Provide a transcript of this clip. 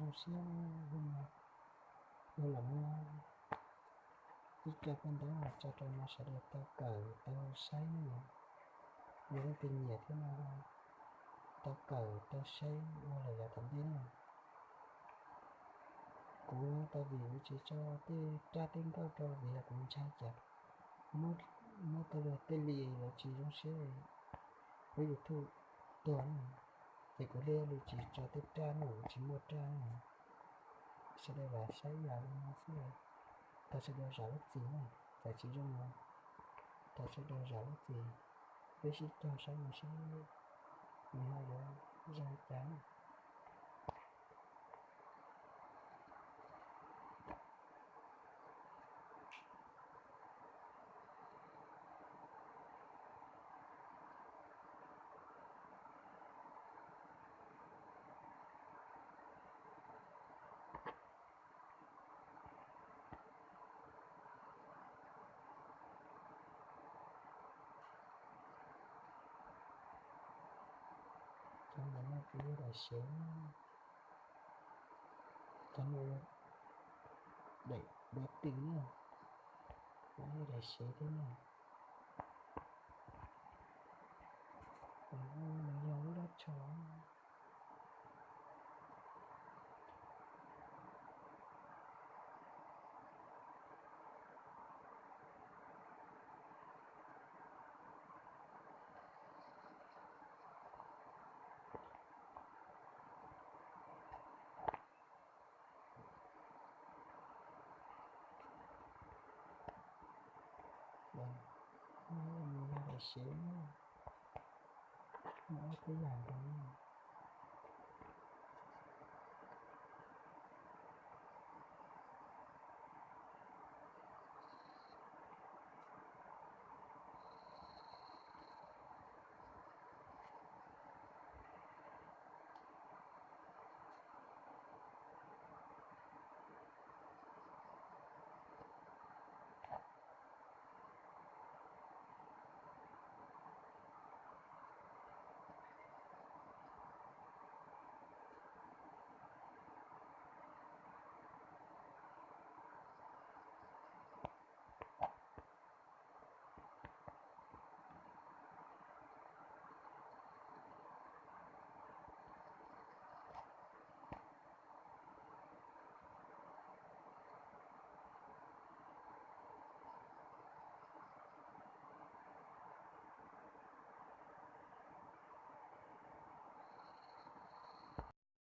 Zoo siab, yog los muab ib co paj ntaub los tso rau no sawv daws tau kawm tau saib ne. Yog leej twg nyiam thiab no tau kawm tau saib ua lawm yav tom ntej na. Kuv tau vim kuv tsis tso tej raj tej nkauj rau vim yog kuv ntshai cas muab tau luag tej li lawv tsis zoo siab, lub YouTube tuag na. Ces kuv thiaj li tsis tso tej raj na, kuv tsis muaj raj na. Sawv daws lam saib yam li no xwb, thov sawv daws zam lub txim na. Txawm tsis zoo los thov sawv daws zam lub txim, peb sib cog saib mus seb nws ho yuav zoo cas. Cov ntawm no kuv yuav daim sev, cov no daim duav twm na, daim sev thiab na. Nws yog lub dab tsho. Daim sev, muaj ob peb yam nkaus.